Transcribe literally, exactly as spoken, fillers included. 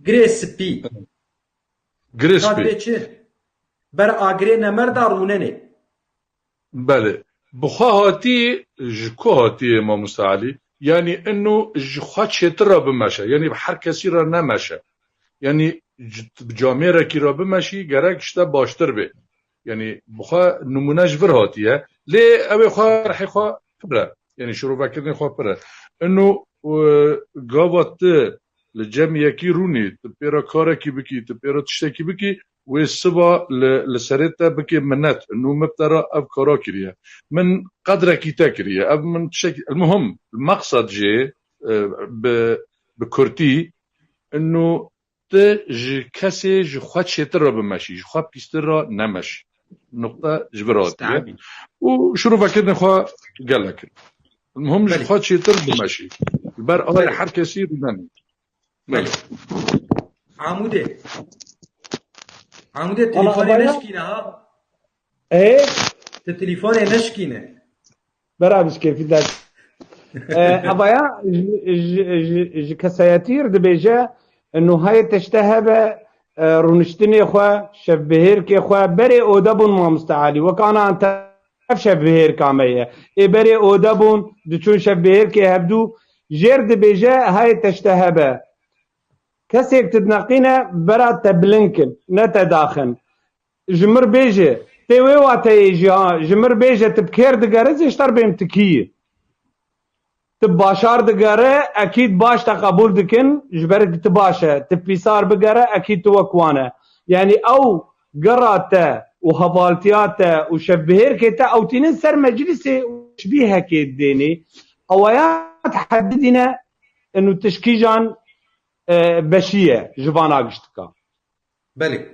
Girê spî. Girê Ka spî. Dibê çi? Ber agirê nemerda rûnenê. Belê. Bi xwe hatî, ji ku hatî ye mamoste Elî? Yanî ino ji xwe çêtir re bimeşe. Yanî bi her kesî re nemeşe. Yanî c- bi camêrekî re bimeşî gerek işte baştir bê. Yanî bi xwe nimûne ji vir hatiye. Lê ew ê xwe rihê xwe pir e. Yanî şirovekirinê xwe pir e. Ino e, gava tu li cem yekî rûnî, tu pê re karekî bikî, tu pê re tiştekî bikî, wê siba li, li serê te bikê minet. Nû min bi te re ev kara kiriye. Min qedrekî te kiriye. Ev min tiştekî. El muhim, meqsed jê e, bi, bi kurtî, ino tu ji kesê ji xwe çêtir re bimeşî, ji xwe pîstir re nemeşî. Nuqte ji vir hatiye. Stabî. Û şirovekirinê xwe gelek in. El muhim ji Belê. xwe çêtir bimeşî. Li ber alê Belê. her kesî rûnenê. Belê. Amûdê. Amûdê Ana telefonê abaya. Neşkîne ha. Ê, Tu telefonê neşkîne. Bera bişkê fîdek. E, abaya ji, ji, ji, ji kesayetî re dibêje, nuhayê teşte hebe, e, rûniştinê xwe, şevbihêrkê xwe, berê ode bûn mamoste Elî. Wek ana te ev şevbihêrka me ye. Ê berê ode bûn, diçûn şevbihêrkê hevdû, jêr dibêje, hayê teşte hebe. Kesêk tu dineqîne, bera te bilind kin, ne te daxin. Ji mir bêje, tê wê wateyê jî ha, ji mir bêje tu bi kêr digerî, zêşter bêm tu kî yî. Tu başar digere, ekîd baş te qebûl dikin, ji ber tu baş e. Tu pîsar bigere, ekîd tu wek wan e. Yanî ew gera te û hevaltiya te û şevbihêrkê te ew tînin ser meclisê û ji bî hekê dênê. Ewaya tehedidîne û tişkîjan e, beşî ye ji vana giştika. Belê.